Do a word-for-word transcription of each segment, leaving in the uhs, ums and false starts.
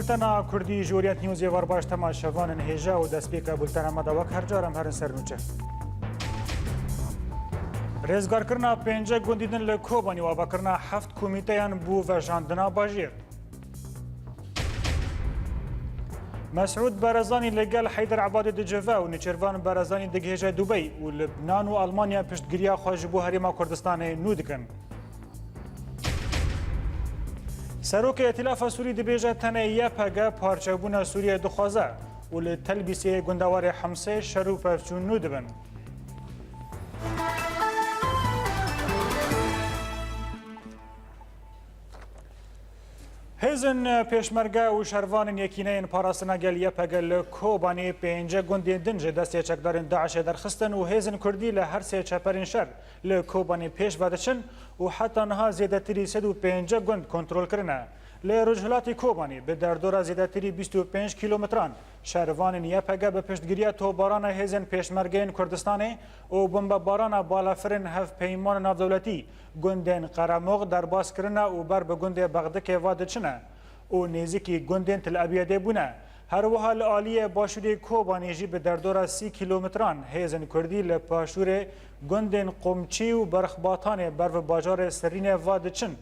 Bultena Kurdî ji Orient Newsê êvar baş temaşevanên hêja û destpêka bultena me de wek her car em herin ser nûçe. Rêzgarkirina pênce gundî din li Kobanî û avakirina heft komîteyan bo vejandina bajêr. Mesûd Barzanî li gel Heyder Ebadî dicive û Nêçîrvan Barzanî digihêje Dubey û Libnan û Almanya piştgiriya xwe ji bo Herêma Kurdistanê nû dikin. Serokê Îtîlafa Sûrî dibêje tenê Y P G parçebûna Sûriyê dixwaze û li Telbîsê gundewarê Himsê şer û pevçûn nû dibin. Hêzên pêşmerge û şervanên Yekîneyên Parastina Gel Y P G li Kobanê pênce gundên din ji destê çekdarên DAIŞê derxistin û hêzên Kurdî li her sê çeperên şer li Kobanê pêş ve diçin û heta niha zêdetirî sed û pêncî gund kontrol kirine. Li rojhilatê Kobanê bi derdora zêdetirî bîst û pênc kîlometran şervanên Y P G bi piştgiriya topbarana hêzên pêşmergeyên Kurdistanê û bombebarana balafirên hevpeymanên navdewletî gundên Qeremox derbas kirine û ber bi gundê Bexdikê ve diçine û nêzîkî gundên Til Ebiyedê bûne. Her wiha li aliyê başûrê Kobanê jî bi derdora sî kîlometran hêzên Kurdî li paşûrê gundên Qomçî û Berxbatanê ber bi bajarê Sirînê ve diçin.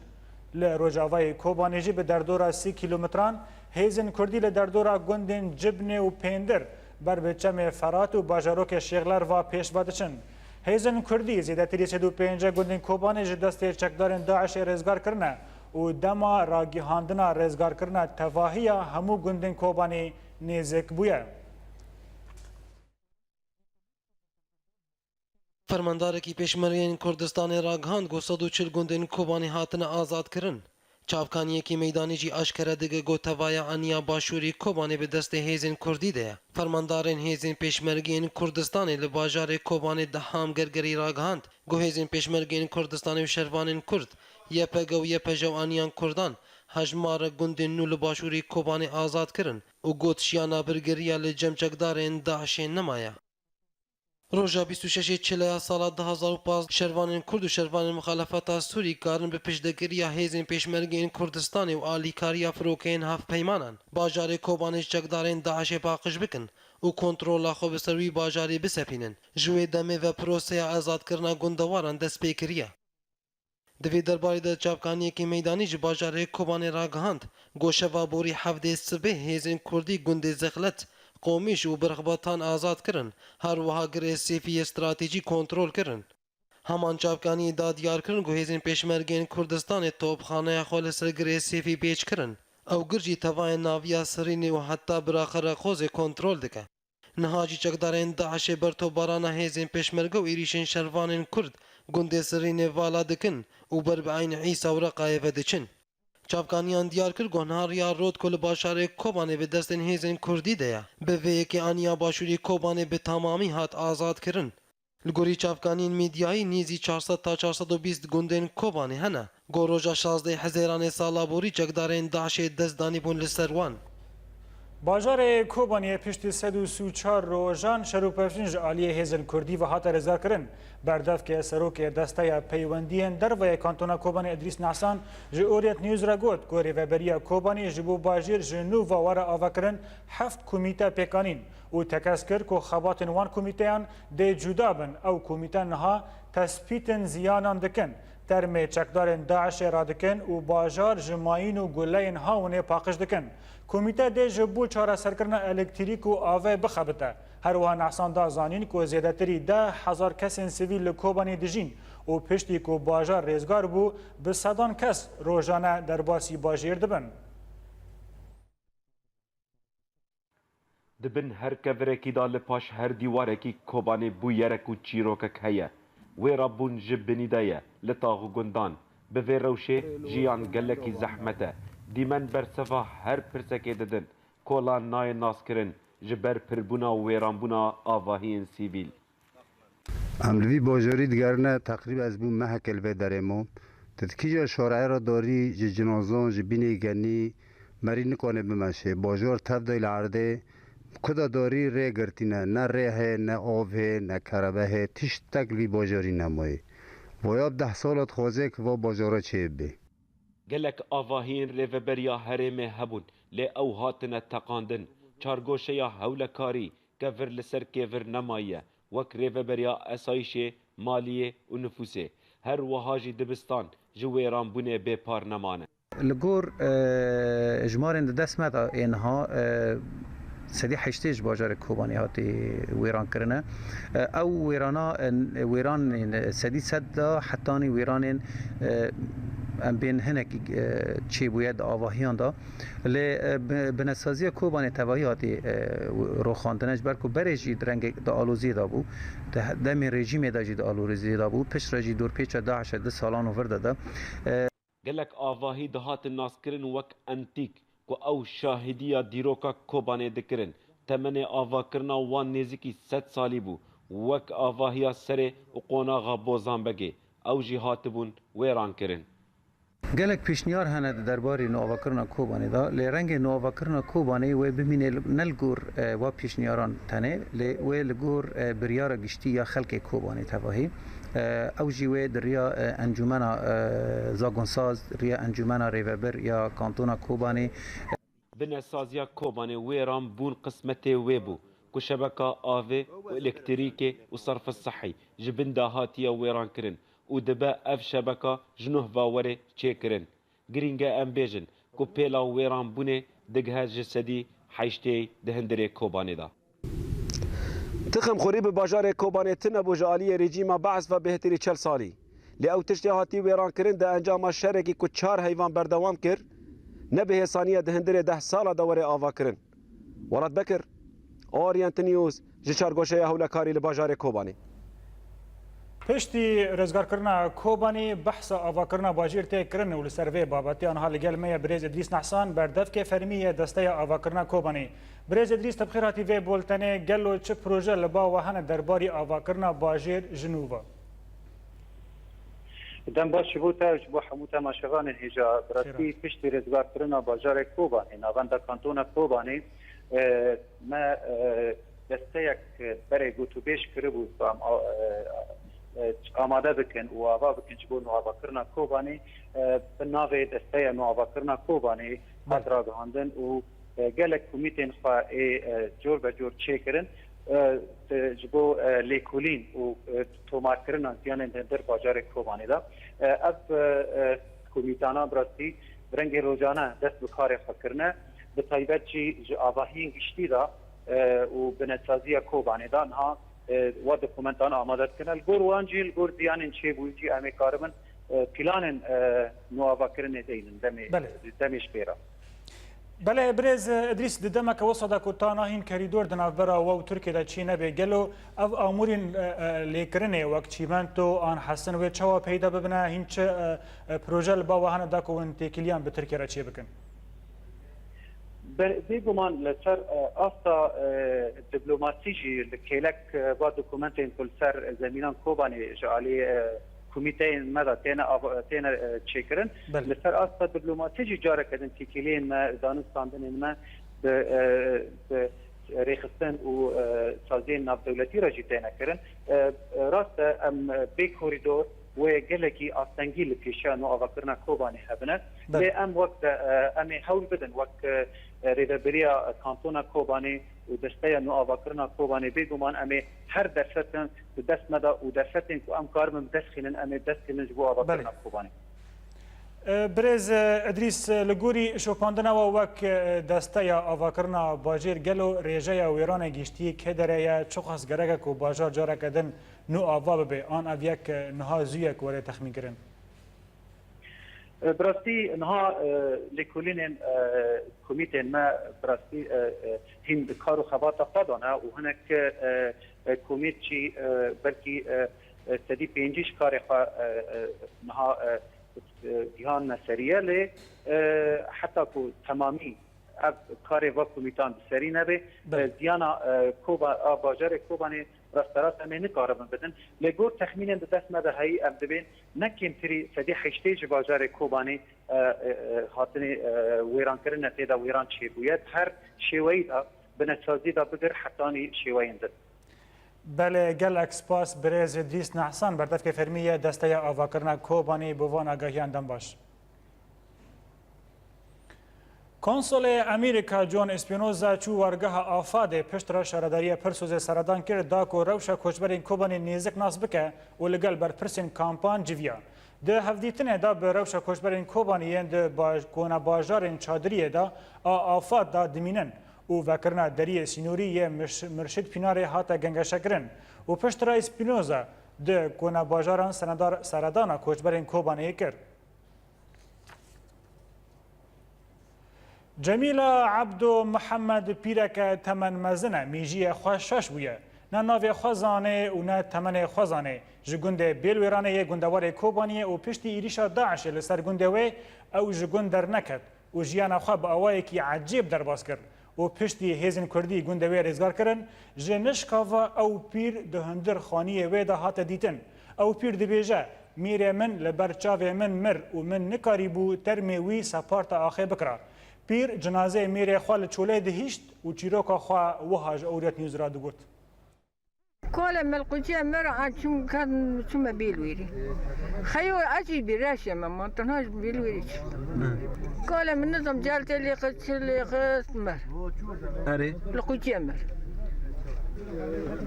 Li rojavayê Kobanê jî bi derdora sî kîlometran hêzên Kurdî li derdora gundên Cibnê û Pêndir ber bi çemê Ferat û bajarokê Şêxler ve pêş ve diçin. Hêzên Kurdî zêdetirî sed û pêncî gundên Kobanê ji destê çekdarên DAIŞê rêzgar kirine û dema ragihandina rêzgarkirina tevahiya hemû gundên Kobanê nêzîk bûye. Fermandarekî Pêşmergeyên Kurdistanê ragihand ku sed û çil gundên Kobanê hatine azadkirin. Çavkaniyekî meydanî jî aşkere dike ku tevaya aniya başûrê Kobanê bi destê hêzên Kurdî de ye. Fermandarên hêzên Pêşmergeyên Kurdistanê li bajarê Kobanê Deham Gergerî ragihand ku hêzên Pêşmergeyên Kurdistanê û şervanên Kurd, Y P G û Y P J û aniyan Kurdan, hejmarek gundên nû li başûrê Kobanê azad kirin û got şiyana birgeriya li cem çekdarên DAIŞê nemaye. Roja bîst û şeş ê Çileya sala du hazar û pazdeh şervanên Kurd û şervanên muxalefeta Sûrî karin bi piştgiriya hêzên Pêşmergeyên Kurdistanê û alîkariya firokeyên hevpeymanan bajarê Kobanê ji çekdarên DAIŞê paqij bikin û kontrola xwe bi ser wî bajarî bisepînin. Ji wê demê ve proseya azadkirina gundewaran dest pê kiriye. Di vê derbarê de çavkaniyekî meydanî ji bajarê Kobanê ragihand, ku şeva borî hevdê sibê hêzên Kurdî gundê Zexlet, Qomîş û Birxbatan azad kirin, her wiha Girê Sêfî yê stratejî kontrol kirin. Heman çavkaniyê da diyar kirin ku hêzên Pêşmergeyên Kurdistanê topxaneya xwe li ser Girê Sêfî pêç kirin. Ew gir jî tevayên naviya Sirînê û heta bira Qereqozê kontrol dike. Niha jî çekdarên DAIŞê ber topbarana hêzên Pêşmerge û êrîşên şervanên Kurd gundê Sirînê vala dikin û ber bi Eyn Îsa û Reqayê ve diçin. Çavkaniyan diyar kir ku niha riya Rotko li bajarê Kobanê bi destên hêzên Kurdî de ye. Bi vê yekê aniya başûrê Kobanê bi tamamî hat azad kirin. Li gorî çavkaniyên medyayî nêzî çar sed ta çar sed û bîst gundên Kobanê hene, ku roja şazdeh Hezêranê sala borî çekdarên DAIŞê dest danîbûn li ser wan. Bajarê Kobaniyê piştî sed û sî û çar rojan şer û pevçûn ji aliyê hêzên Kurdî ve hate rêzgarkirin. Berdevkê serokê Desteya Peywendiyên Derve yê Kantona Kobanê Idrîs Nehsan ji Orient News re got ku Rêveberiya Kobanê ji bo bajêr ji nû ve were avakirin heft komîte pêkanîn û tekez kir ku xebatên wan komîteyan dê cuda bin. Ew komîte niha tespîtên ziyanan dikin, termê çekdarên DAIŞê radikin û bajar ji mayîn û guleyên hawinê paqij dikin. Komîte dê ji bo çareserkirina elektrîk û avê bixebite. Her wiha Nehsan da zanîn ku zêdetirî deh hezar kesên sivîl li Kobanê dijîn û piştî ku bajar rêzgar bû, bi sedan kes rojane derbasî bajêr dibin. Di bin her kevirekî de li paş her dîwarekî Kobanê bûyerek û çîrokek heye. Wêra bûn ji binî de ye, li tax û gundan. Bi vê rewşê jiyan gelekî zehmet e. Dîmen bersiva her pirsekê didin. Kolan nayê naskirin ji ber pirbûna û wêranbûna avahiyên sivîl. Em li vî bajarî digerine, teqrîb ez bûm meheke li vê derê mam. Tu di kîja şareyê re darî ji cinazan, ji bînê genî, merî nikane bimeşe. Bajar tev de li erdê, bi ku de darî rê girtîne. Ne rê heye, ne av heye, ne kerebe heye, tiştek li vî bajarî nemaye. Vaya bi deh sala dixwaze ku va bajara çêbibe. Gelek avahiyên Rêveberiya Herêmê hebûn. Lê ew hatine teqandin. Çargoşeya hewlekarî kevir li ser kêvir nemayiye, wek rêveberiya esayîşê, maliyê û nifûsê. Her wiha jî dibistan ji wêranbûnê bêpar nemane. Li gor, e, jimarên di dest me de ê niha, e, sedî heştê ji bajarê Kobanê hatî wêran kirine. E, ew wêrana, e, wêranên sedî sed de hetanî wêranên, e, em bên hinekî, e, çêbûye di avahiyan de. Lê, e, bi-, binesaziya Kobanê tevahî hatî, e, roxandine, ji ber ku berê jî di rengek di aloziyê de bû, di he-, demên rejîmê de jî di aloziyê de bû, piştre jî dorpêça DAIŞê di salan û vir de de, e, Gelek avahî dihatin naskirin wek entîk, ku ew şahîdiya dîroka Kobanê dikirin. Temenê avakirina wan nêzîkî sed salî bû, wek avahiya serê û qonaxa Bozanbegê. Ew jî hatibûn wêrankirin. Gelek pêşniyar hene di derbarê nûavakirina Kobanê de, lê rengê nûavakirina Kobanê wê bimîne li, ne li gor, e, wa pêşniyaran tenê, lê wê li gor, e, biryara giştî ya xelkê Kobanê tevahî. E, ew jî wê di riya, e, Encûmena, e, Zagonsaz, riya Encûmena Rêvebir ya Kantona Kobanê, Binesaziya Kobanê wêran bûn qismetê wê bû ku şebeka avê û elektrîkê û serf sihî ji bin de hatiye wêrankirin û dibe ev şebeka ji nuh ve were çêkirin. Girîng e em bêjin ku pêla wêranbûnê digihe ji sedî heştê di hundirê Kobanê de. Tixemxurî bi bajarê Kobanê tune bû ji aliyê rejîma Bees ve bêhtirî çel salî. Lê ew tiştê hatî wêrankirin di encama şerekî ku çar heyvan berdewam kir, ne bi hêsanî ye di hundirê deh sala de were avakirin. Welat Bekir, Orient News, ji çargoşeya hewlekarî li bajarê Kobanê. Piştî rizgarkirina Kobanê, behsa avakirina bajêr tê kirin û li ser vê babetê anha li gel me ye birêz Îdrîs Nehsan, berdevkê fermî yê Desteya Avakirina Kobanê. Birêz Îdrîs, te bi xêr hatî vê bultenê. Gelo çi proje li ba we hene derbarî avakirina bajêr ji nû ve? Dem baş ji bo te û ji bo hemû temaşevanên hêja. Bi rastî piştî rizgarkirina bajarê Kobanê, navenda kantona Kobanê, e, me, e, desteyek berê gotûbêj kiribû, ku em, e, e, amade bikin û ava bikin ji bo nûavakirina Kobanê, e, bi navê Desteya Nûavakirina Kobanê hat ragihandin û, e, gelek komîtên xwe ê, e, cor be cor çêkirin, e, ji bo, e, lêkolîn û, e, tomarkirina ziyanên di hundir bajarê Kobanê de. E, ev, e, e, komîtana bi rastî bi rengê rojane dest bi karê xwe kirine. Bi taybet jî ji avahiyên giştî de, e, û binesaziya Kobanê de niha, e, wa dokumentan amade dikine. Li gor wan jî, li gor ziyanên çêbûyî jî em ê karibin, e, planên, e, nûavakirinê deynin demê, Belê. demê ji pê re. Belê, birêz Îdrîs, di demeke wisa de ku ta nahîn kerîdor di navbera we û Tirkiyê de çê nebe, gelo ev amûrên, e, e, lêkirinê wek çîmento an hesin wê çawa peyda bibine, hîn çi, e, e, proje li ba we hene da ku hûn têkiliyan bi Tirkiye re çê bikin? Be-, bêguman li ser, e, asta, e, diplomasî jî li kêlek, e, va dokumentên ku li ser zemînan Kobanê ji alî, e, komîteyên me de têne av-, têne, e, çêkirin. Belê. Li ser asta diplomasî jî careke din têkiliyên me, danûstandinên me bi, e, bi rêxistin û, e, saziyên navdewletî re jî têne kirin. E, rast e, em, e, bê korîdor wê gelekî astengî li pêşiya nûavakirina Kobanê hebine. Belê. Lê em wek de, e, em ê hewl bidin wek, e, rêveberiya kantona Kobanê û desteya nûavakirina Kobanê, bêguman em ê her derfetin di dest me de û derfetên ku em karibin bi dest xînin, em ê dest xînin ji bo avakirina Belê. Kobanê. E, birêz, e, Îdrîs, e, li gorî şopandina we wek, e, desteya avakirina bajêr, gelo rêjeya wêranê giştî kê derê ye, çiqas gerek e ku bajar careke din nû ava bibe, an ev yek, e, niha zû ye ku were texmînkirin? E, bi rastî niha, e, lêkolînên, e, komîtên me bi rastî, e, e, hîn di kar û xebata xwe de ne û hinek, e, e, komît jî, e, belkî, e, e, sedî pêncî ji karê xwe, e, e, niha, e, e, gihanine seriye lê, e, heta ku temamî ev karê va komîtan bi serî nebe, Belê. e, ziyana, e, Koba-, a bajarê Kobanê rasterast em ê nikaribin bidin. Lê gor texmînên di dest me de heyî em dibên ne kêmtirî sedî heştê ji bajarê Kobanê, e, e, e, hatinê, e, wêrankirine tê de wêran çêbûye. Di her şêweyî de binesazî de bigir hetanî şêweyên din. Belê, gelek spas birêz Îdrîs Nehsan, berdevkê fermî yê Desteya Avakirina Kobanê bo van agahiyan dem baş. Konsolê Amerîka John Espinoza çû wargeha AFADê, piştre şaredariyê Pirsûzê seredan kir, da ku rewşa koçberên Kobanê nêzik nas bike û li gel berpirsên kampan civiya. Di hevdîtinê de bi rewşa koçberên Kobanê yên di baj-, kona bajarên çadiriyê de a AFAD de dimînin û vekirina deriyê sînorî yê Mirş-, Mirşid Pînarê hate gengeşekirin û piştre Espinoza di kona bajaran senedar seredana koçberên Kobanê kir. Cemîla Ebdo Mihemed pîreke temenmezin e, mîjiyê xwe şaş bûye. Ne navê xwe zanê û ne temenê xwe zanê. Ji gundê Bêlwêranê yê gundewarê Kobaniyê û piştî êrîşa DAIŞê li ser gundê wê ew ji gund derneket û jiyana xwe bi awayekî ecêb derbas kir û piştî hêzên Kurdî gundê wê rêzgar kirin, ji nişka ve ew pîr di hundir xaniyê wê de hate dîtin. Ew pîr dibêje, Mîrê min li ber çavê min mir û min nikarîbû termê wî separta axê bikira. Pîr cinazeyê mêrê xwe li çolê dihişt û çîroka xwe wiha ji Ewriyet News re digot. Kolê min li quçiyê mir a çûm ket çûme Bêlwêrî. Xeyo ez jî bîreşê me ma tenha ji Bêlwêrî çûm. Kolê min nizam cel tê lê xist çi lê xist mir. Erê. Li quçiyê mir.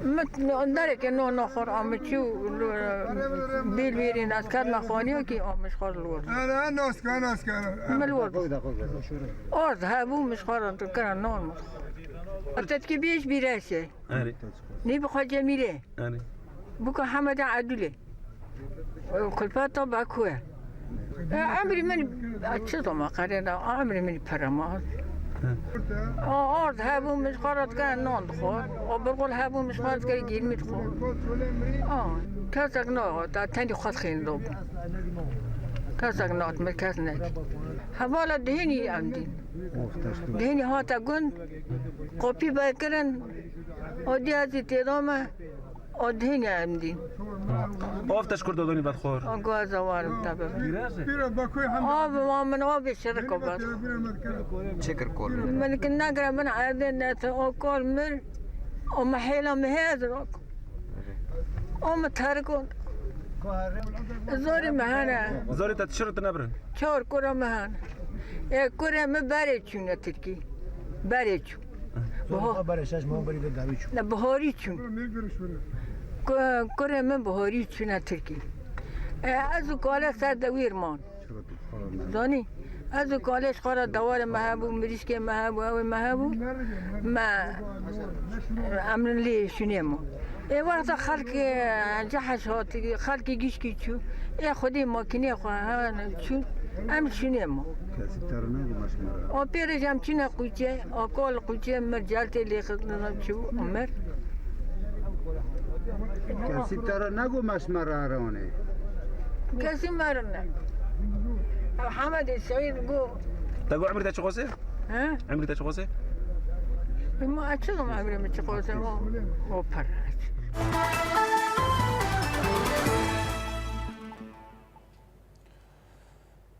Min derekê no no xor a min çû Bêlwêrî nas ket me xaniya kî a min ji xor li wir. Ana nas ka nas ka. Min li wir. Ord hebû min ji xor kira non min. Tetkî bî ji bîreşê. Erê. Nî bi xwe Cemîlê. Erê. Bûka Hemeda Edûlê. Kulfeta Bakû ye. E, emrî min, e, çi zama qerê da, emrî min pere ma. Hı. O, ord hebû min ji xwe re dikare nan dixwar. O birgul hebû min ji xwe re dikare gîrmî dixwar. O, kesek na, da tenî xwe dixîn do. Kesek na, me kes ne. Hevala dihênî em dîn. Dihênî hate gund, qopî berkirin, o diya zî têda me, o dihênî em dîn. Of te ji Kurdo donî bedxor. O goza warim te be. Abi wa min o bi şiriko bed. Çi kir kol? Min ki negre min erdê nete o kol mir, o me hêla mi hêz rok. O mi terikon. Zorî mi hene. Zorî te tişir tu nebirin. Çor kura mi hene. E, kurê mi berê çûne Tirkî. Berê çû. Biho- Berê şeş mah berî de dawî çû. Ne, biharî çûn. Ku-, kurê min biharî çûne Tirkî. E, ez û kale ser de wîr man. Zanî? Ez û kalê ji xwe re dewarê me hebû, mirîşkê me hebû, ew ê me hebû. Me, em lê şûnê ma. Ê wexta xelk, e, ceheş hat, xelkê gişkî çû. Ê xwedê makînê xwe hev çû. Em şûnê ma. Kesî te re negot me ji me re. O pêrê jî em çûne qûçê, o kol qûçê mir, celtê lê xist, nizam çû, mir. Kesî te re negot me ji me re heranê. Kesî me re ne. Ew Hemedê Seîd go. Te got emrî te çi xwese? He? Emrî te çi xwese? Ma çi zam emrê min çi xwese? O, o pir.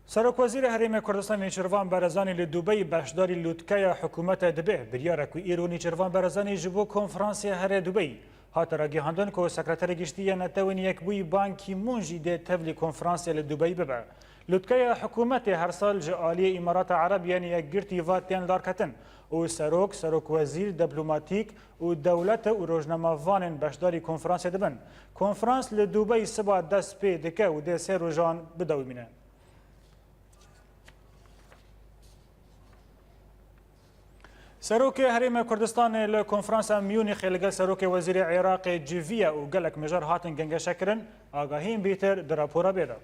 Serokwezîrê Herêmê Kurdistanê Nêçîrvan Barzanî li Dubeyî beşdarî lûtkeya hikûmetê dibe. Biryara ku îro Nêçîrvan Barzanî ji bo konferansê here Dubeyî. Hate ragihandin ku Sekreterê Giştî yê Netewên Yekbûyî Ban Ki-moon jî dê tevlî konferansê li Dubeyî bibe. Lûtkeya hikûmetê her sal ji aliyê Îmarata Ereb yên Yekgirtî ve tên darketin û serok, serokwezîr, diplomatîk û dewlete û rojnamevanên beşdarî konferansê dibin. Konferans li Dubeyî siba dest pê dike û dê sê rojan bidewimîne. Serokê Herêma Kurdistanê li Konferansa Mûnîxê li gel Serokê Wezîrê Iraqê civiya û gelek mijar hatin gengeşekirin, agahiyên bêtir di rapora bê de.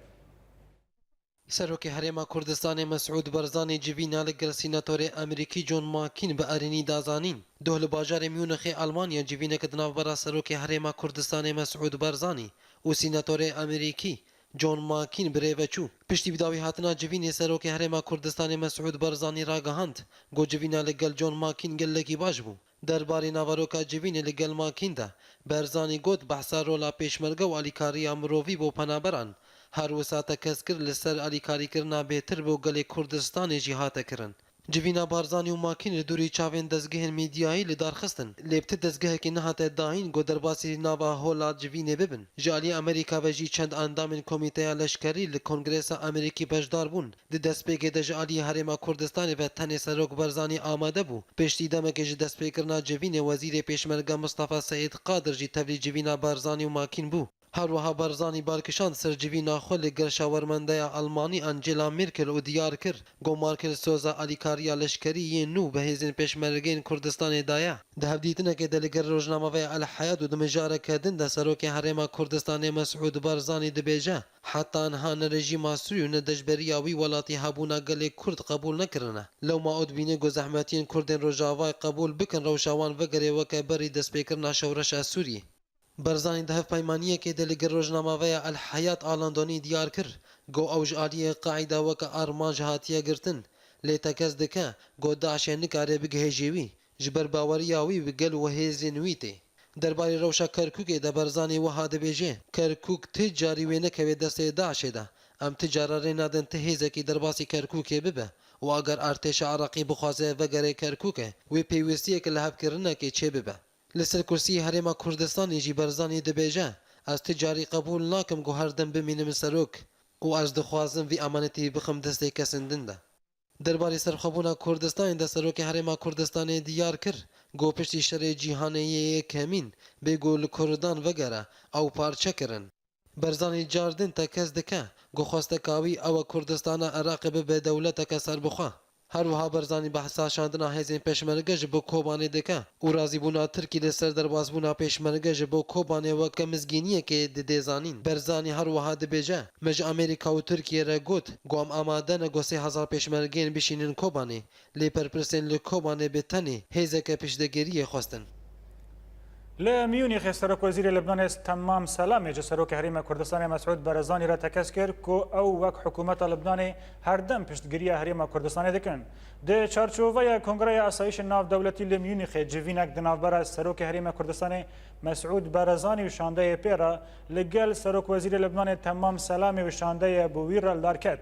Serokê Herêma Kurdistanê Mesûd Barzanî civîna li gel Sînatorê Amerîkî John McCain bi erênî da zanîn. Doh li bajarê Mûnixê Almanya civînek di navbera Serokê Herêma Kurdistanê Mesûd Barzanî û Sînatorê Amerîkî John McCain bi rê ve çû. Piştî bi dawî hatina civînê Serokê Herêma Kurdistanê Mesûd Barzanî ragihand, got civîna li gel John McCain gelekî baş bû. Derbarê naveroka civînê li gel McCain de, Barzanî got behsa rola pêşmerge û alîkariya mirovî bo penaberan, her wisa tekez kir li ser alîkarîkirina bêtir bo gelê Kurdistanê jî hate kirin. Civîna Barzanî û Makîn li dûrî çavên dezgehên medyayî li dar xistin, lê bi ti dezgehekî nehate dayîn ku derbasî nava hola civînê bibin. Ji aliyê Amerîka ve jî çend endamên Komîteya Leşkerî li Kongresa Amerîkî beşdar bûn. Di destpêkê de ji aliyê Herêma Kurdistanê ve tenê Serok Barzanî amade bû. Piştî demekê ji destpêkirina civînê Wezîrê Pêşmerge Mustafa Seîd Qadir jî tevlî civîna Barzanî û Makîn bû. Her wiha Barzanî bal kişand ser civîna xwe li gel şawermendeya Almanî Angela Merkel û diyar kir, ku Merkel soza alîkariya leşkerî yên nû bi hêzên Pêşmergeyên Kurdistanê daye. Di hevdîtinekê de li gel rojnameveya El Heyat û di mijareke din de Serokê Herêma Kurdistanê Mesûd Barzanî dibêje, heta niha ne rejîma Sûrî û ne dijberiya wî welatî hebûna gelê Kurd qebûl nekirine. Lewma ew dibîne ku zehmetiyên Kurdên Rojavayê qebûl bikin, rewşa wan vegere weke berî destpêkirina şoreşa Sûrî. Barzanî di hevpeymaniyekê de li gel rojnameveya El Heyat a Londonî diyar kir, ku ew ji aliyê Qaîda weke armanc hatiye girtin, lê tekez dike, ku DAIŞê nikare bigihêjê wî, ji ber baweriya wî bi gel û hêzên wî tê. Derbarê rewşa Kerkûkê de Barzanî wiha dibêje, Kerkûk ti carî wê nekeve destê DAIŞê de. Em ti cara rê nadin ti hêzekî derbasî Kerkûkê bibe û eger artêşa Iraqî bixwaze vegere Kerkûkê, wê pêwîstiyeke lihevkirinekê çêbibe. Li ser kursiyê Herêma Kurdistanê jî Barzanî dibêje, ez ti carî qebûl nakim ku her dem bimînim serok û ez dixwazim vî emanetî bixim destê kesên din de. Derbarê serxwebûna Kurdistanê de Serokê Herêma Kurdistanê diyar kir, ku piştî şerê cîhanê yê yekemîn, bê ku li Kurdan vegere, ew parçe kirin. Barzanî cardin tekez dike, ku xwesteka wî ew e Kurdistana Iraqê bibe dewleteke serbixwe. Her wiha Barzanî behsa şandina hêzên Pêşmerge ji bo Kobanê dike û razîbûna Tirkî li ser derbasbûna Pêşmerge ji bo Kobanê weke mizgîniyekê dide zanîn. Barzanî her wiha dibêje, Me ji Amerîka û Tirkiyê re got, ku em amade ne ku sê hezar Pêşmergeyên bişînin Kobanê. Lê berpirsên li Kobanê bi tenê hêzeke piştgiriyê xwestin. Li Miyûnîxê Serokwezîrê Libnanê Temam Selamê ji Serokê Herêma Kurdistanê Mesûd Barzanî re tekez kir ku ew wek hikûmeta Libnanê her dem piştgiriya Herêma Kurdistanê dikin. Di çarçoveya Kongreya Asayîşê Navdewletî li Miyûnîxê civînek di navbera Serokê Herêma Kurdistanê Mesûd Barzanî û şandeyê pê re li gel Serokwezîrê Libnanê Temam Selamê û şandeyê bi wî re li dar ket.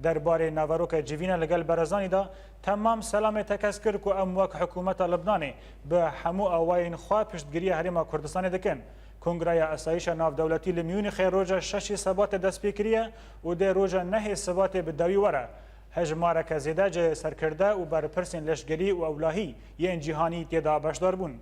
Derbarê naveroka civîna li gel Barzanî de Temam Selamê tekez kir ku em wek hikûmeta Libnanê bi hemû awayên xwe piştgiriya Herêma Kurdistanê dikin. Kongreya Asayîşa Navdewletî li Miyûnîxê roja şeşê Sebatê dest pê kiriye û dê roja nehê Sebatê bi dawî were. Hejmareke zêde ji serkirde û berpirsên leşkerî û ewlehî yên cîhanî tê de beşdar bûn.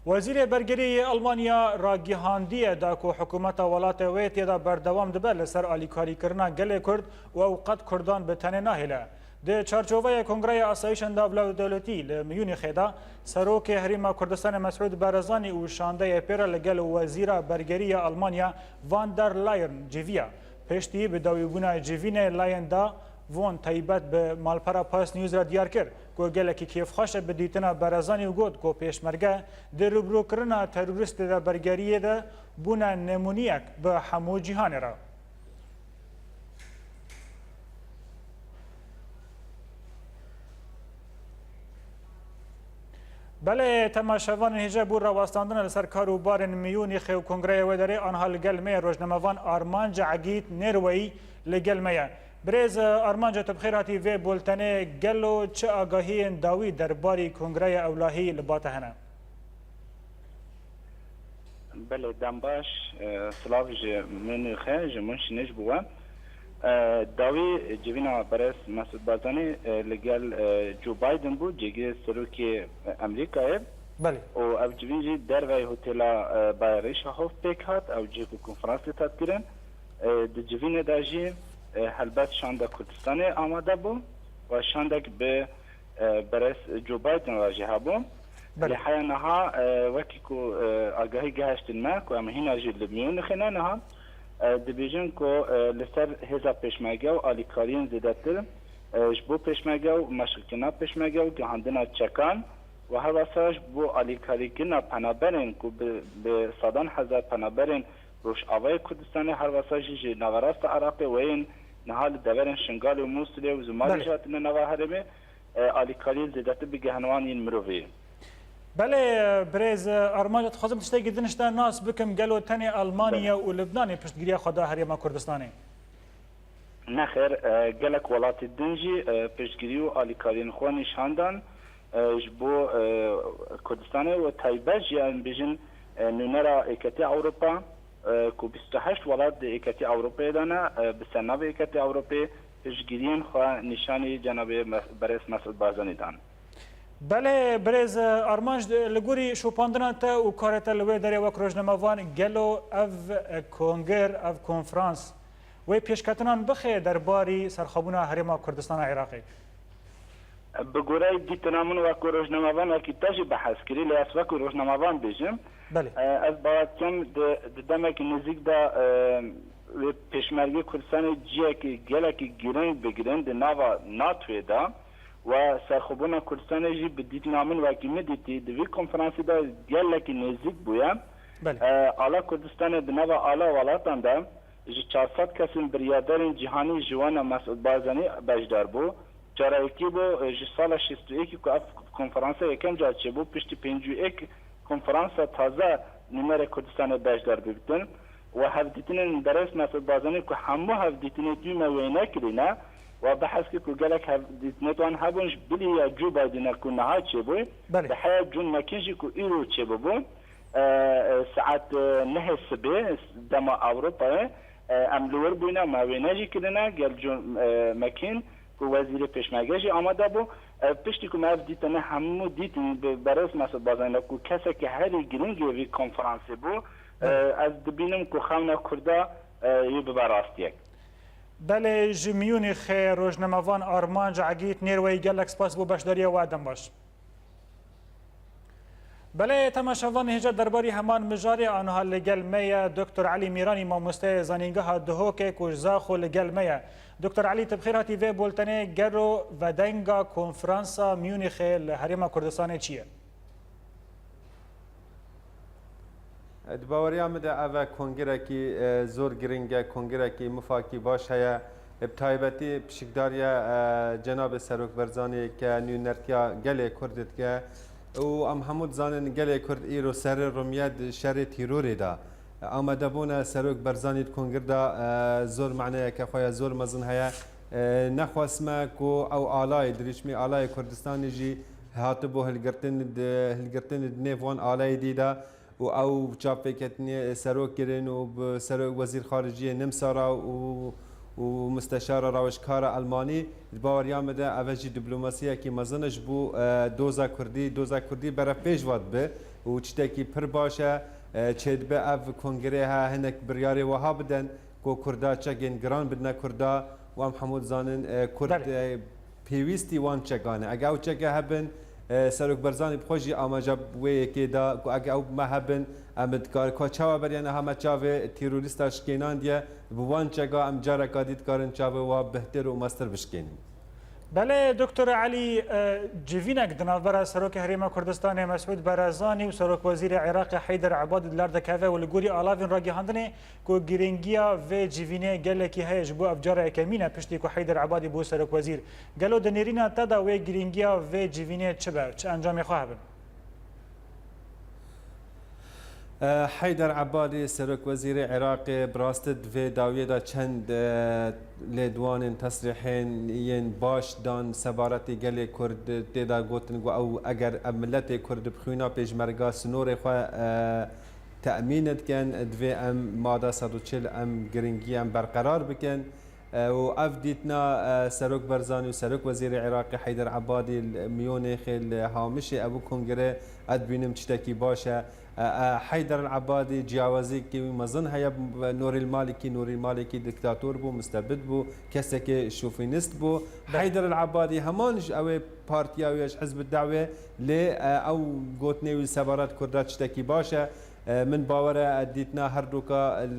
Wezîrê Bergeriyê yê Almanya ragihandiye da ku hikûmeta welatê wê tê de berdewam dibe li ser alîkarîkirina gelê Kurd û ew qet Kurdan bi tenê nahêle. Di çarçoveya Kongreya Asayîşa Navdewletî li Miyûnîxê de Serokê Herêma Kurdistanê Mesûd Barzanî û şandeyê pê re li gel Wezîra Bergerî ya Almanya Van der Leyen civiya. Piştî bi dawîbûna civînê Leyen da Von taybet bi malpera Pass News re diyar kir ku gelekî kêfxweş e bi dîtina Barzanî û got ku Pêşmerge di rûbirûkirina terorîstê de bergeriyê de bûne nemûneyek bi hemû cîhanê re. Belê, temaşevanên hêja bo rawestandina li ser kar û barên Miyûnîxê û kongreyê wê derê, anha li gel me ye rojnamevan Armanc Egîd Nêrweyî li gel me ye. Birêz Armanc, tu bi xêr hatî vê bultenê. Gelo çi agahiyên dawî derbarî kongreyê ewlahî li ba te hene? Belê, dem baş, e, silav ji Mûnîxê, ji Münşinê ji bo we. E, dawî civîna berêz Mesûd Barzanî, e, li gel, e, Joe Biden bû, cêgirê serokê, e, Amerîkayê. Belê. Û ev civîn jî derveyî hotêla, e, Bayerischer Hof pêk hat, ew cihê ku konferansê hat kirin. E, di civînê de jî, e, helbet şanda Kurdistanê amade bû û şandek bi e, berêz Joe Biden re jî hebû. Belê. Lê heya niha, e, wekî ku, e, agahî gehiştin me ku em hîna jî li Miyûnixê ne niha, e, dibêjin ku, e, li ser hêza pêşmerge û alîkariyên zêdetir, e, ji bo pêşmerge û meşqkirina pêşmerge û gihandina çekan û her wesa ji bo alîkarîkirina penaberên ku bi, bi sedan hezar penaberên Rojavayê Kurdistanê her wesa jî ji naverasta Iraqê weyên niha li deverên Şingalê û Mûsilê û Zimarê Belê. jî hatine nava herêmê, e, alîkariyên zêdetir bigihine wan yên mirovî. Belê, birêz Armanc, dixwazim tiştekî din ji te nas bikim, gelo tenê Almanya Belê. û Libnanê piştgiriya xwe da Herêma Kurdistanê? Nexêr, e, gelek welatê din jî, e, piştgirî û alîkariyên xwe nîşan dan, e, ji bo, e, Kurdistanê û taybet jî em bêjin, e, nûnera Êketê Ewropa, e, ku bîst û heşt welat di Êketê Ewropayê de ne, e, bi ser navê Êketê Ewropê piştgiriyên xwe nîşanî cenabê Me-, berêz Mesûd Barzanî dan. Belê, birêz Armanc, li gorî şopandina te û karê te li wê derê wek rojnamevan, gelo ev kongir, ev konferans wê pêşketinan bixê derbarî serxwebûna Herêma Kurdistana Iraqê? Bi goreyê dîtina min wek rojnamevan wekî te jî behs kirî, lê ez wek rojnamevan bêjim. Belê. Ez bawer dikim di, di demekî nêzîk de, e, wê Pêşmergê Kurdistanê ciyekî gelekî giring bigirin di nava NATOyê de. Û serxwebûna Kurdistanê jî bi dîtina min wekî min dîtî, di vî konferansê de gelekî nêzîk bûye. Belê. E, ala Kurdistanê di nava ala welatan de ji çar sed kesên biryardarên cîhanî ji wan a Mesûd Barzanî beşdar bû. Cara yekê bû, e, ji sala şêst û yekê ku ev konferansa yekem car çêbû, piştî pêncî û yek konferansa taze nûnerê Kurdistanê beşdar bibitin. Û hevdîtinên berêz Mesûd Barzanî ku hemû hevdîtinê dû me wêne kirîne, û behs kir ku gelek hevdîtinê wan hebûn ji bilî ya Joe Biden e ku niha çêbû, Belê. bi heya John McCain jî ku îro çêbûbû, e, e, saet, e, nehê sibê dema Ewropayê, e, em li wir bûyne, me wêne jî kirine, gel John, e, McCain ku wezîrê pêşmerge jî amade bû. E, piştî ku me ev dîtine hemû dîtin bi berêz Mesûd Barzanî ku kesekî herî giringê vî konferansê bû, e, Belê. ez dibînim ku xewna Kurda, e, yê bibe rastiyek. Belê, ji Miyûnîxê rojnamevan Armanc Egît Nêrweyî, gelek spas bo beşdariya we, dem baş. Belê, temaşevan, hêja derbarî heman mijarê aniha li gel me ye Doktor Elî Mîranî, mamosteyê Zanîngeha Duhokê ku ji Zaxo li gel me ye. Doktor Elî, tu bi xêr hatî vê bultenê. Gelo vedenga konferansa Miyûnîxê li Herêma Kurdistanê çi ye? Di baweriya min de ev e kongirekî, e, zor giring e, kongirekî mifakî baş heye. Bi taybetî pişikdariya, e, Cenabê Serok Barzanî ke nûnertiya gelê Kurd dike û em hemû dizanin gelê Kurd îro serê rumiye di şerê tîrorê de. Amadebûna Serok Barzanî di kongir de, e, zor maneyeke xwe ya zor mezin heye. E, nexwest me ku ew alayê, dirîçmî alayê Kurdistanê jî hatibû hilgirtin di, hilgirtin di nêv wan alayê dî de. û ew çavpêketinê serok kirin û bi serok wezîr xariciyê Nimsara û, û musteşara rawişkara Elmanî, di baweriya min de ev jî diplomasiyekî mezin e ji bo, e, doza Kurdî, doza Kurdî berevpêş ve dibe û tiştekî pir baş e, e, çêdibe ev kongrê he hinek biryarê wiha biden ku Kurda çekên giran bidine Kurda û em hemû dizanin, e, Kurd, Belê. e, pêwîstî wan çekan e. Ege ew çeke hebin, e, Serok Barzanî bi xwe jî amaja wê yekê da ku ege ew me hebin, em dikar, ka çawa beriya niha me çavê terorîsta şikênandiye, bi wan çeka em careka dî dikarin çavê wa bihtir û mestir bişkênin. Belê, Doktor Elî, e, civînek di navbera Serokê Herêma Kurdistanê Mesûd Barazanî û Serokwezîrê Iraqê Heyder Ebadî di lar de keve û li gorî alavên ragihandinê ku girîngiya vê civînê gelekî heye, ji bo ev cara yekemîn e piştî ku Heyder Ebadî bû serokwezîr. Gelo di nêrîna te de wê girîngiya vê civînê çi be, çi encamê xwe hebin? E, Heyder Ebadî, serokwezîrê Iraqê, bi rastî di vê dawiyê de çend, e, lêdwanên tesrîhên yên baş dan sebaretî gelê Kurd, tê de gotin ku ew eger ev miletê Kurd bi xwîna pêşmerga sinorê xwe, e, temîn dikin, divê em mada sed û çil em giringî em berqerar bikin. E, û ev dîtina, e, Serok Barzanî û Serok Wezîrê Iraqê Heyder Ebadî li Miyonêxê li Hamişê ev kongre ez dibînim tiştekî baş e. E, e, Heyder El Ebadî ciyawaziyekî wî mezin heye bi Nûrî Malikî. Nûrî Malikî diktator bû, mustebid bû, kesekê şofînist bû. Belê. Heyder El Ebadî heman ji ew ê partiya wê, ji Hizb Dewê, lê, e, ew gotinê wî sebaret Kurda tiştekî baş e. E, min bawer e, e, dîtina her du ka li,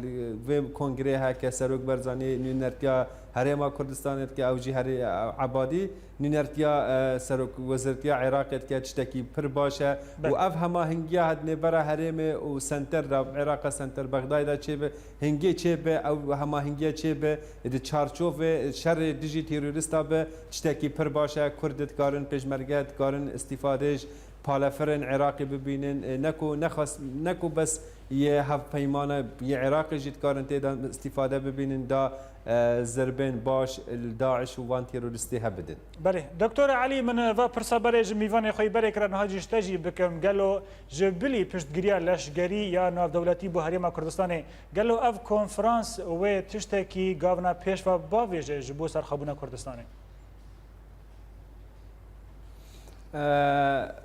li vê kongrê heke Serok Barzanî nûnertiya Herêma Kurdistanê dike, ew jî herê, e, Ebadî nûnertiya, e, Serok Wezîrtiya Iraqê dike, tiştekî pir baş e. Belê. Û ev hemahingiya di nêbera herêmê û senter de, Iraqa senter Bexdayê de çêbe, hingê çêbe, ew hemahingiya çêbe, di çarçovê şerê dijî terorîsta be, tiştekî pir baş e. Kurd dikarin, pêşmerge dikarin îstîfade ji Palefirên Iraqê bibînin, e, ne ku nexwest, ne ku bes yê hevpeymana yê Iraqê jî dikarin tê de îstîfade bibînin, da, e, zirbên baş li DAIŞ û van terorîstê hebidin. Belê. Doktor Elî, min va pirsa berê ji mîvanê xwe yî berê kira, niha jî ji te jî bikim. Gelo ji bilî piştgiriya leşgerî ya navdewletî bo Herêma Kurdistanê, gelo ev konferans wê tiştekî gavna pêş ve bavêje ji bo serxwebûna Kurdistanê? E,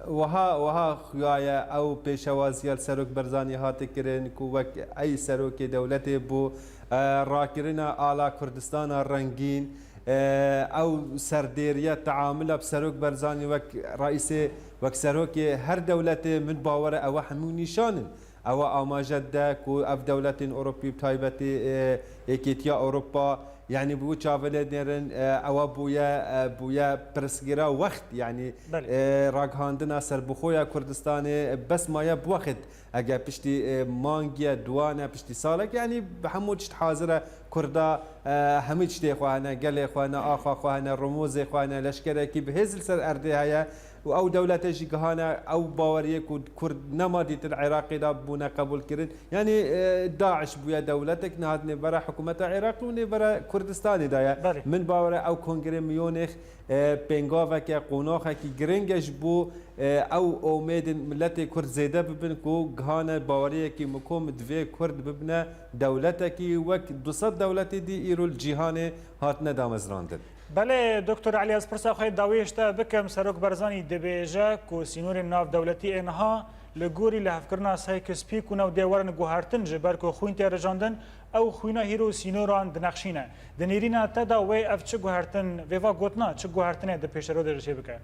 wiha, wiha xuya ye, ew pêşewaziya li Serok Barzanî hate kirin ku wek ey serokê dewletê bû, e, rakirina ala Kurdistana rengîn, e, ew serdêriya teamula bi Serok Barzanî wek reîsê, wek serokê her dewletê, min bawer e ewe hemû nîşan in. Ew amaje dide ku ev dewletên Ewropî, bi taybetî, e, Yekêtiya Ewropa, yanî bi wî çavilê nêrin, e, ewe bûye, e, bûye pirsgira wext, yanî, Belê. e, ragihandina serbixwe ya Kurdistanê, e, bes maye bi wext. Ege piştî, e, mangiye, duwane, piştî salek, yanî bi hemû tişt hazir e. Kurda, e, hemî tiştê xwe hene, gelê xwe hene, axa xwe hene, romozê xwe hene, leşkerekî bi hêz li ser erdê heye. Û ew dewlete jî gihane ew baweriyê ku Kurd nema dîtin Iraqê de bûne qebûl kirin. Yanî, e, DAIŞ bûye dewletek, niha di nêvbera hikûmeta Iraqê û nêvbera Kurdistanê de ye. Belê. Min bawer e ew kongrê Miyonêx, e, pêngaveke, qonaxekî giring e ji bo, e, ew omêdên miletê Kurd zêde bibin ku gihane baweriyekî mikom divê Kurd bibine dewletekî wek du sed dewletê dî îro li cîhanê hatine damezrandin. Belê, Doktor Elî, ez pirsa xwe dawiyê ji te bikim. Serok Barzanî dibêje ku sînorên navdewletî ê niha li gorî lihevkirina Sykes-Picot ne û dê werin guhertin, ji ber ku xwîn tê rijandin, ew xwîna hîro sînoran dinexşîne. Di nêrîna te de wê ev çi guhertin, vêva gotina çi guhertinê di pêşerojê de çêbike?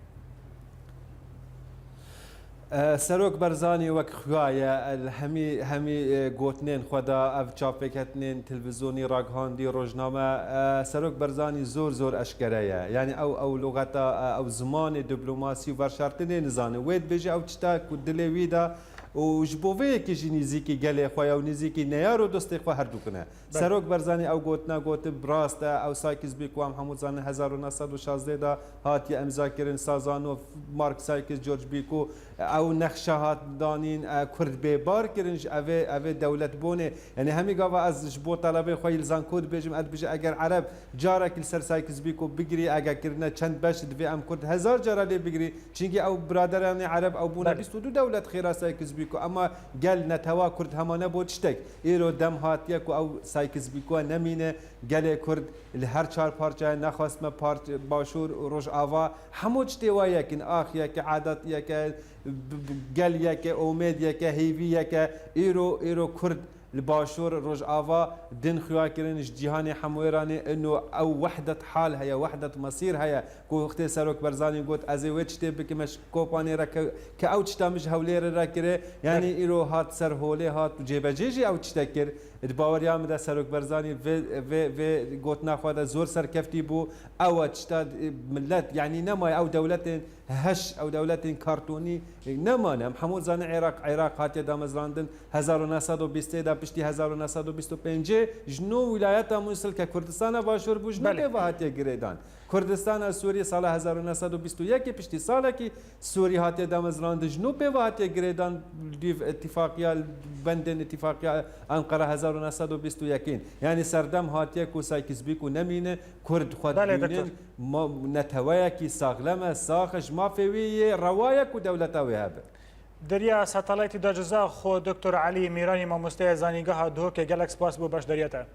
E, Serok Barzanî wek xuya ye, e, li hemî, hemî, e, gotinên xwe de, ev çavpêketinên televîzyonî, ragihandî, rojname, e, Serok Barzanî zor, zor eşkere ye. Yanî ew, ew luxeta, e, ew zimanê diplomasî û veşartinê nizane. Wê dibêje ew tişta ku dilê wî de û ji bo vê yekê jî nîzîkî gelê xwe ye û nîzîkî neyar û dostê xwe herdûk in e. Belê. Serok Barzanî ew gotina gotin, bi rast e, ew Sykes-Picot em hemû dizanin hezar û neh sed û şazdeh de hatiye îmzakirin, Sazanov, Mark Sykes, George Picot, ew nexşa hat danîn, e, Kurd bêbar kirin ji evê, evê dewletbûnê. Yanî hemî gava ez ji bo telebê xwe yî li zanko dibêjim, ez dibêjim eger Ereb carek li ser Sykes-Picot bigirî, eger kirine çend beş, divê em Kurd hezar cara lê bigirî. Çimkî ew biraderanê Ereb ew bûne Belê. bîst û du dewlet xêra Sykes-Picot, ema gel netewa Kurd hema nebû tiştek. Îro dem hatiye ku ew Sykes-Picot nemîne, gelê Kurd li her çar parçeyê nexwestme parç-, Başûr, Rojava, hemû tiştê wa yek in, ax yek e, edat yek e, b-, b-, gel yek e, omêd yek e, hêvî yek e. Îro, îro Kurd li Başûr, Rojava din xuya kirin ji cîhanê hemû êranê, ino ew wehdet hal heye, wehdet mesîr heye. Ku wextê Serok Barzanî got, "Ez ê wê tiştê bikim, ez Kobanê re ke, ke ew tişta min ji Hewlêrê re kire." Yanî Belê. îro hat ser holê hat û cêbecê jî ew tişte kir. Di baweriya min de Serok Barzanî vê, vê, vê gotina xwe de zor serkeftî bû. Ew e tişta, e, milet, yanî nemaye ew dewletên heş, ew dewletên kartonî, e, nemane. Em hemû zanin Iraq, Iraq hatiye damezrandin hezar û neh sed û bîstê de, piştî hezar û neh sed û bîst û pêncê ji nû wîlayeta Mûsil ke Kurdistana Başûr bû, ji nû Belê. pê ve hatiye girêdan. Kurdistana Sûriyê sala hezar û neh sed û bîst û yekê, piştî salekî Sûrî hatiye damezrandin, ji nû pê ve hatiye girêdan, dîv îtifaqiya, bendên îtifaqiya Enqera hezar û neh sed û bîst û yekê. Yanî serdem hatiye ku Sykes-Picot nemîne, Kurd xwe Belê, dibînin, doktor. ma-, neteweyekî saxlem e, sax e, ji mafê wî yê rewa ye ku dewleta wê hebe. Deriya Satelaytî de Ciza xwe Doktor Elî Mîranî, mamosteya Zanîngeha Duhokê, gelek spas bo beşdariya te.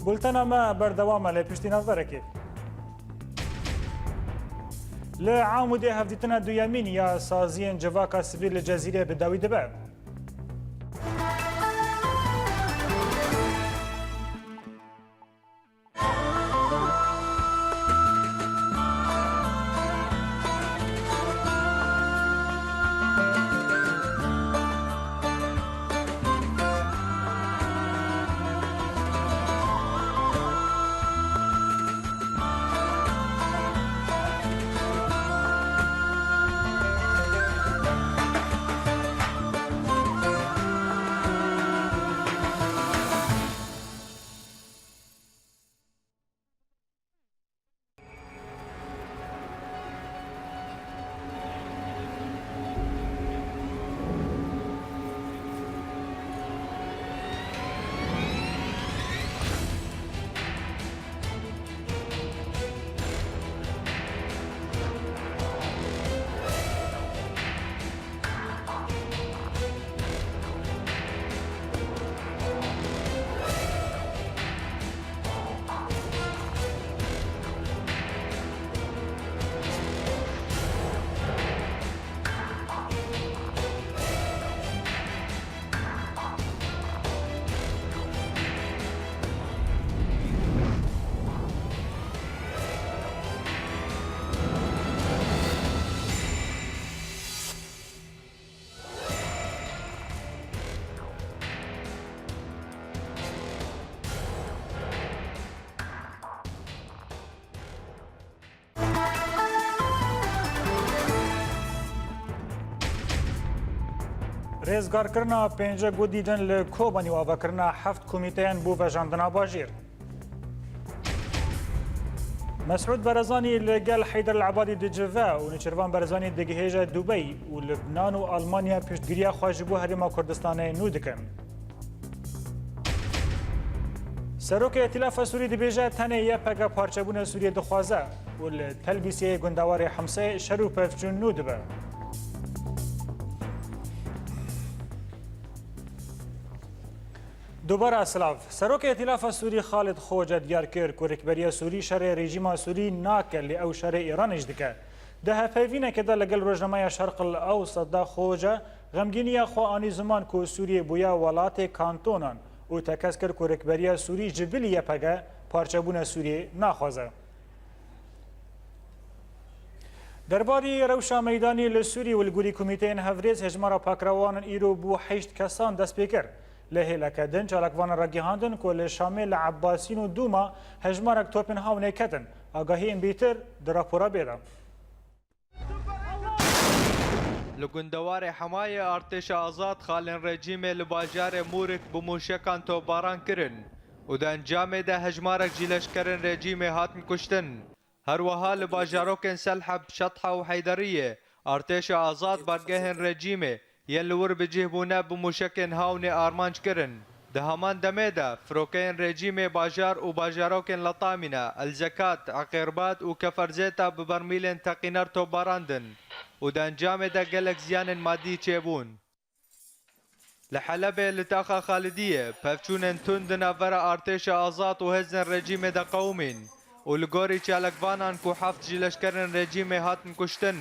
Bultena me berdewam e, lê piştî navberekê. Li Amûdê hevdîtina duyemîn ya saziyên civaka sivîl li Cezîrê bi dawî dibe. Rêzgarkirina pêncek û dîtin li Kobanî û avakirina heft komîteyan bo vejandina bajêr. Mesûd Barzanî li gel Heyder El Ebadî dicive û Nêçîrvan Barzanî digihêje Dubey û Libnan û Almanya piştgiriya xwe ji bo Herêma Kurdistanê nû dikin. Serokê Îtîlafa Sûrî dibêje tenê Y P G parçebûna Sûriyê dixwaze û li Telbîsiyê gundewarê Himsê şer û pevçûn nû dibe. Dubara silav. Serokê Îtîlafa Sûrî Xalid Xoce diyar kir ku rêkberiya Sûrî şerê rejîma Sûrî nake, lê ew şerê Îranê jî dike. Di hevpeyvînekê de li gel rojnameya Şerq El Ewsat de Xoce xemgîniya xwe anî ziman ku Sûriyê bûye welatê kantonan û tekez kir ku rêkberiya Sûrî ji bilî Y P G parçebûna Sûriyê naxwaze. Derbarî rewşa meydanî li Sûrî û li gorî komîteyên hevrêz hejmara pakrewanan îro bû heşt kesan dest pê kir. Li hêleke din çalakvanan ragihandin ku li Şamê li Ebbasîn û Dûma hejmarek topên hawnê ketin. Agahiyên bîtir di rapora bê de. Li gundewarê Hemayê artêşa azad xalên rejîmê li bajarê Mûrik bi mûşekan topbaran kirin û di encamê de hejmarek ji leşkerên rejîmê hatin kuştin. Her wiha li bajarokên Selheb, Şetha û Heyderiyê artêşa azad bargehên rejîmê yên li wir bi cih bûne bi mûşekên hawnê armanc kirin. Di heman demê de firokeyên rejîmê bajar û bajarokên Letamîne, El Zekat, Eqêrbad û Keferzêta bi bermîlên teqîner topbarandin û di encamê de gelek ziyanên madî çêbûn. Li Helebê li taxa Xalidiyê pevçûnên tund di navbera artêşa azad û hêzên rejîmê de qewimîn û li gorî çalakvanan ku heft ji leşkerên rejîmê hatin kuştin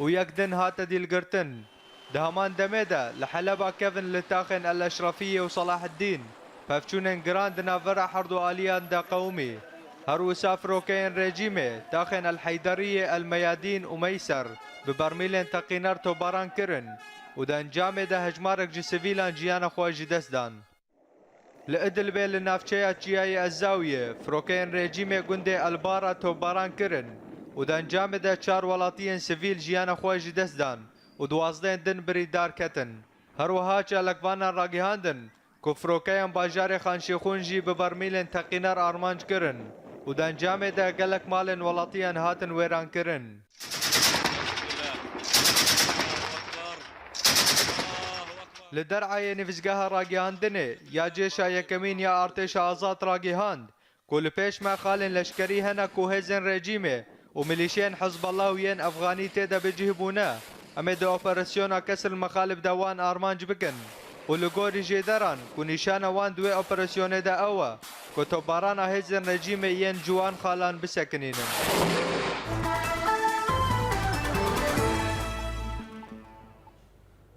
û yek din hate dîlgirtin. Di heman demê de li Heleba kevin li taxên El Eşrefiyê û Selaheddîn pevçûnên giran di navbera her du aliyan de qewimî. Her wisa firokeyên rejîmê taxên El Heyderiyê, El Meyadîn û Meyser bi bermîlên teqîner topbaran kirin û di encamê de hejmarek ji sivîlan jiyana xwe ji dest dan. Li Idlibê li navçeya Çiyayê Ezawiyê firokeyên rejîmê gundê El Bara topbaran kirin û di encamê de çar welatiyên sivîl jiyana xwe ji dest dan û duwazdehên din birîndar ketin. Her wiha çalakvanan ragihandin ku firokeyên bajarê Xanşêxûn jî bi bermîlên teqîner armanc kirin û di encamê de gelek malên welatiyan hatin wêrankirin. Li Der'ayê nivîsgeha ragihandinê ya Cêşa Yekemîn ya Artêşa Azad ragihand ku li pêş me xalên leşkerî hene ku hêzên rejîmê û milîşiyên Hizbullah û yên Efxanî tê de bi cih bûne. Em ê di operasyona Kesr Mexalib de wan armanc bikin û li gorî jêderan ku nîşana wan di wê operasyonê de ew e ku topbarana hêzên rejîmê yên ji wan xalan bisekinînin.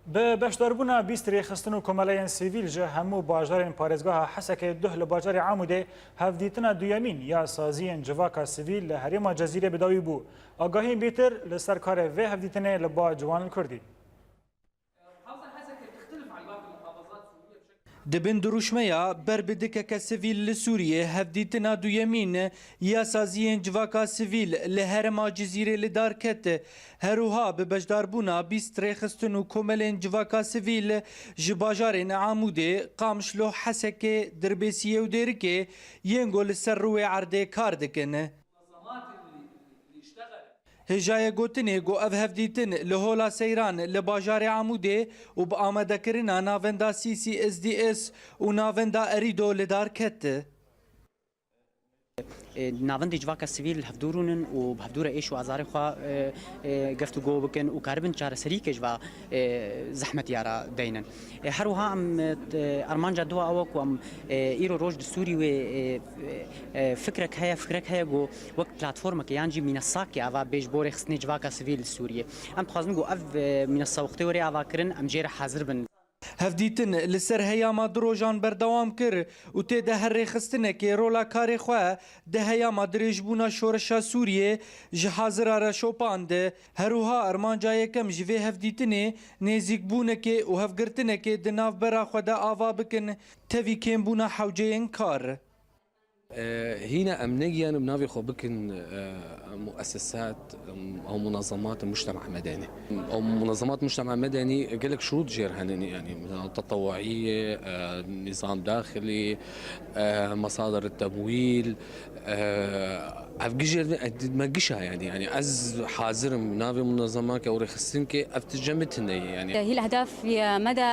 Bi beşdarbûna bîst rêxistin û komeleyên sivîl ji hemû bajarên parêzgeha Hesekê duh li bajarê Amûdê hevdîtina duyemîn ya saziyên civaka sivîl li herêma Cezîrê bi dawî bû. Agahiyên bîtir li ser karê vê hevdîtinê li ba Ciwanil Kurdî. Di bin dirûşmeya ber bi dikeke sivîl li Sûriyê, hevdîtina duyemîn ya saziyên civaka sivîl li herêma Cizîrê li dar ket. Her wiha bi beşdarbûna bîst rêxistin û komelên civaka sivîl ji bajarên Amûdê, Qamişlo, Hesekê, Dirbêsiyê û Dêrikê yên ku li ser rûyê erdê kar dikin. Hêjayê gotinê ku ev hevdîtin li Hola Seyran li bajarê Amûdê û bi amadekirina navenda C C S D S û navenda Erîdo li dar ket. E, navendê civaka sivîl hevdû rûnin û bi hevdû re êş û azarê xwe, e, e, geftûgo bikin û karibin çareseriyeke ji va, e, zehmetiya re deynin. E, her wiha em, e, armanca dua ew e ku em, e, îro roj di Sûrî wê, e, e, fikrek heye, fikrek heye ku wek platformeke yan jî mînesakê ava bê ji bo rêxistinê civaka sivîl li Sûriyê. Em dixwazin ku ev, e, mînesa wextê were avakirin, em jê re hazir bin. Hevdîtin li ser heyama du rojan berdewam kir û tê de her rêxistinekê rola karê xwe di heyama dirêjbûna şoreşa Sûriyê ji hazira re şopand. Her wiha armanca yekem ji vê hevdîtinê nêzîkbûnekê û hevgirtinekê di navbera xwe de ava bikin, tevî kêmbûna hewceyên kar. Hîna em negiyan bi navê xwe bikin muesesat, ew munezemat mujtema medenî. Ew munezemat mujtema medenî gelek şurût jêr henin, yanî mesela tetewuî, nizam daxilî, mesadir temwîl, ev gijê me gişa, yanî, yanî ez hazir im navê munezemakê û rêxistinkê ev tije min tune ye, yanî. هي الأهداف في مدى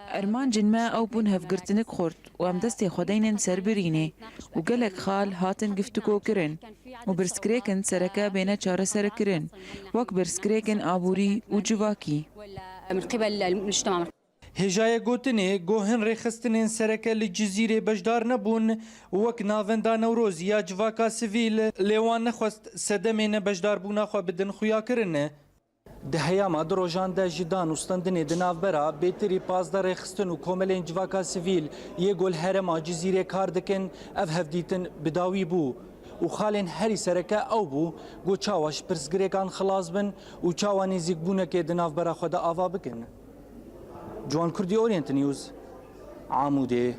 Ermancên me ew bûn hevgirtinik xurt û em destê xwe deynin ser birînê û gelek xal hatin giftiko kirin û birsgirêkin sereke bêne çareserkirin, wek birsgirêkin aborî û civakî. من قبل المجتمع. Hêjayê gotinê, ku hin rêxistinên sereke li Cizîrê beşdar nebûn, wek Navenda Newrozî ya civaka sivîl, lê wan nexwest sedemê nebeşdarbûna xwe bidin xuyakirin. Di heyama du rojan de ji dan û stendinê di navbera bêtirî pazdeh rêxistin û komelên civaka sivîl yê ku li herêma Cizîrê kar dikin, ev hevdîtin bi dawî bû û xalên herî sereke ew bû ku çawa ji pirsgirêkan xilas bin û çawa nêzîkbûnekê di navbera xwe de ava bikin. Ciwan Kurdî, Orient News, Amûdê.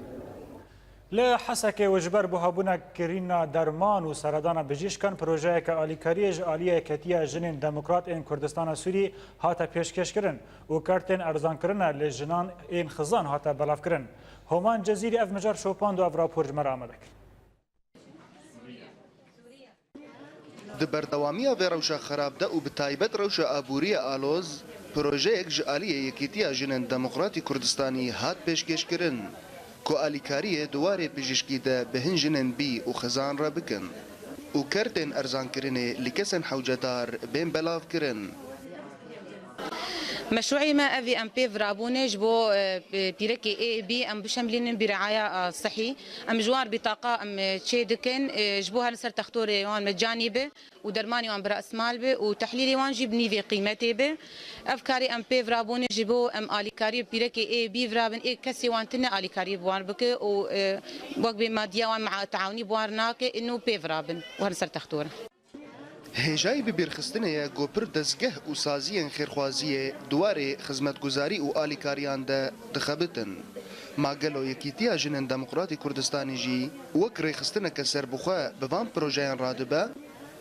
Li Hesekê û ji ber buhabûna kirîna derman û seredana bijîşkan projeyeke alîkariyê ji aliyê Yekîtiya Jinên Demokrat ên Kurdistana Sûrî hate pêşkêşkirin û kertên erzankirina li jinan ên xizan hate belavkirin. Homan Cezîrî ev mijar şopand û ev rapor ji me re amade kir. Di berdewamiya vê rewşa xerab de û bi taybet rewşa aboriyê aloz, projeyek ji aliyê Yekîtiya Jinên Demokratî Kurdistanî hat pêşkêşkirin, ku alîkariyê di warê pijîşkî de bi hin jinên bî û xizan re bikin û kertên erzankirinê li kesên hewcedar bên belavkirin. Meşrûî me ev e, em pêv rabûne ji bo, e, pîrekê A, B, em bişemlînin bi riaya, e, sihî. Em ji wan re bîtaqa em, e, çê dikin, e, ji bo herin ser textorê wan mecanî be û dermanê wan bi resmal be û tehlîlê wan jî bi nîvê qîmetê be. Ev karê em pêv rabûne ji bo em alîkarî pîrekê A, B virabin, ê kesê wan tune alîkarî bi wan bike û, e, wek bê madiya wan ma-, teawnî bi wan re nake, ê nû pêv rabin û herin ser textor. Hêjayî bibîrxistinê ye ku pir dezgeh û saziyên xêrxwaziyê di warê xizmetguzarî û alîkariyan de dixebitin. Ma gelo Yekîtiya Jinên Demokratî Kurdistanî jî wek rêxistineke serbixwe bi van projeyan radibe,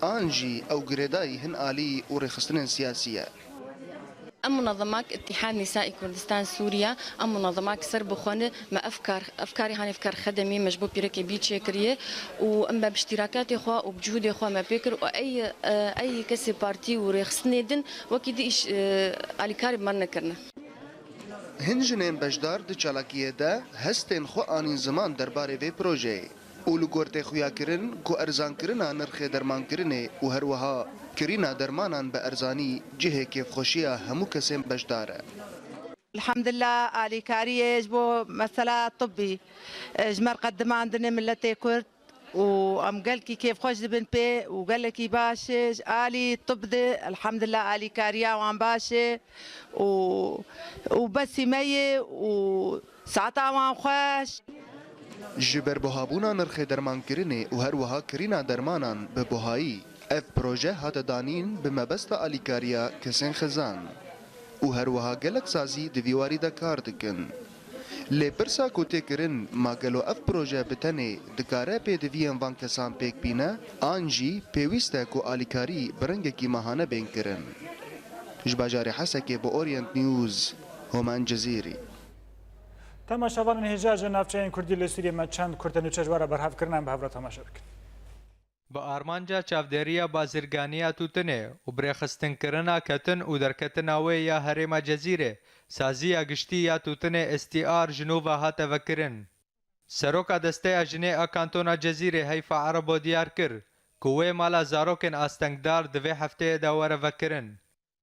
an jî ew girêdayî hin alî û rêxistinên siyasî ye? Em munezemak Îtîhad Nîsaî Kurdistan Sûriye, em munezemak ser bi xwe ne, me ev kar, ev karî hanê ev kar xedemî me ji bo pîrekê bî çêkiriye û em me bi îştîrakatê xwe û bi cihûdê xwe me pê kir û ey, ey kesê partî û rêxistinê din wekî di îş, e, alîkarî bi me nekirine. Hin jinên beşdar di çalakiyê de hestên xwe anîn ziman derbarê vê projeyê. Û li gor tê xuyakirin ku erzankirina nirxê dermankirinê û her wiha kirîna dermanan bi erzanî cihê kêfxweşiya hemû kesên beşdar e. Elhamdillah, alîkariyê ji bo mesela tibbî, e, ji me re qedimandine miletê Kurd û em gelkî kêfxweş dibin pê û gelekî baş e ji alî tib de, elhamdillah, alîkariya wan baş e û, û besî me ye û saeta wan xweş. Ji ber buhabûna nirxê dermankirinê û her wiha kirîna dermanan bi buhayî, ev proje hate danîn bi mebesta alîkariya kesên xizan û her wiha gelek sazî di vî warî de kar dikin. Lê pirsa ku tê kirin, ma gelo ev proje bi tenê dikare pêdiviyên van kesan pêk bîne, an jî pêwîst e ku alîkarî bi rengekî mehane bên kirin? Ji bajarê Hesekê bo Orient News, Homan Cezîrî. Temaşevanên hêja ji navçeyên Kurdî li Sûriyê me çend kurte nûçe ji we re berhev kirine, em bi hev re temaşe bikin. Bi armanca çavdêriya bazirganiya tûtinê û birêxistinkirina ketin û derketina wê ya herêma Cezîrê, saziya giştî ya tûtinê S T R ji nû ve hate vekirin. Seroka Desteya Jinê a Kantona Cezîrê Heyfa Erebo diyar kir ku wê mala zarokên astengdar di vê hefteyê de were vekirin.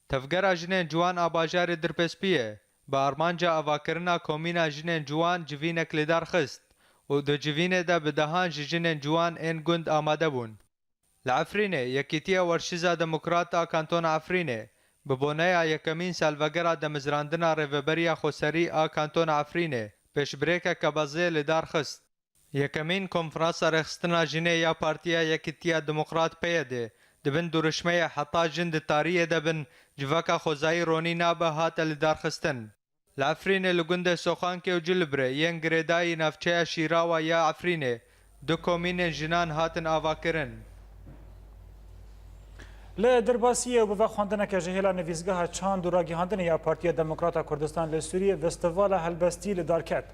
Tevgera Jinên Ciwan a bajarê Dirpêspiyê bi armanca avakirina komîna jinên ciwan civînek li dar xist û di civînê de bi dehan ji jinên ciwan ên gund amade bûn. Li Efrînê, Yekîtiya Werşiza Demokrat a Kantona Efrînê bi boneya yekemîn salvegera demizrandina Rêveberiya Xweserî a Kantona Efrînê pêşbirêkeke bezê li dar xist. Yekemîn Konferansa Rêxistina Jinê ya Partiya Yekîtiya Demokrat, P Y D, di bin duruşmeyê Heta Jin di Tariyê de bin, civaka xwezayî ronî nabe hate lidarxistin. Li Efrînê li gundê Soxankê û Cilibrê yên girêdayî navçeya Şîrawa ya Efrînê Du komînên jinan hatin avakirin. Li Dirbasiyê û bi vexwendineke ji hêla nivîsgeha çand û ragihandinê ya Partiya Demokrata Kurdistan li Sûriyê festîvala helbestî li dar ket.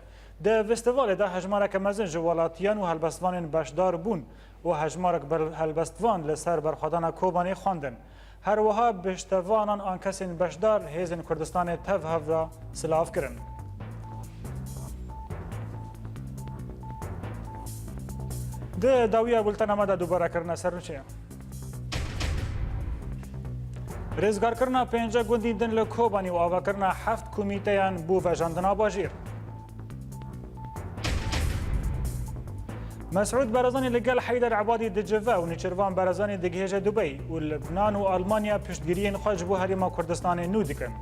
Di festîvalê de hejmareke mezin ji welatiyan û helbestvanên beşdar bûn û hejmarek ber-, helbestvan li ser berxwedana Kobanê xwendin. Her wiha piştevanan an kesên beşdar hêzên Kurdistanê tev hev re silav kirin. Di dawiya bultena me de dubare kirine ser nûçeyan. Rêzgarkirina pênce gundî din li Kobanî û avakirina heft komîteyan bo vejandina bajêr. Mesûd Barzanî li gel Heyder Ebadî dicive û Nêçîrvan Barzanî digihêje Dubey û Libnan û Almanya piştgiriyên xwe ji bo Herêma Kurdistanê nû dikin.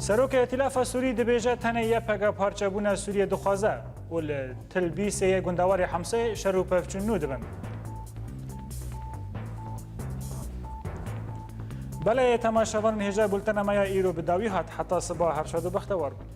Serokê Îtîlafa Sûrî dibêje tenê Y P G parçebûna Sûriyê dixwaze û li Tilbîsê yê gundewarê Hemsê şer û pevçûn nû dibin. Belê temaşevanên hêja bultena me ya îro bi dawî hat, heta siba her şad û bextewar bin.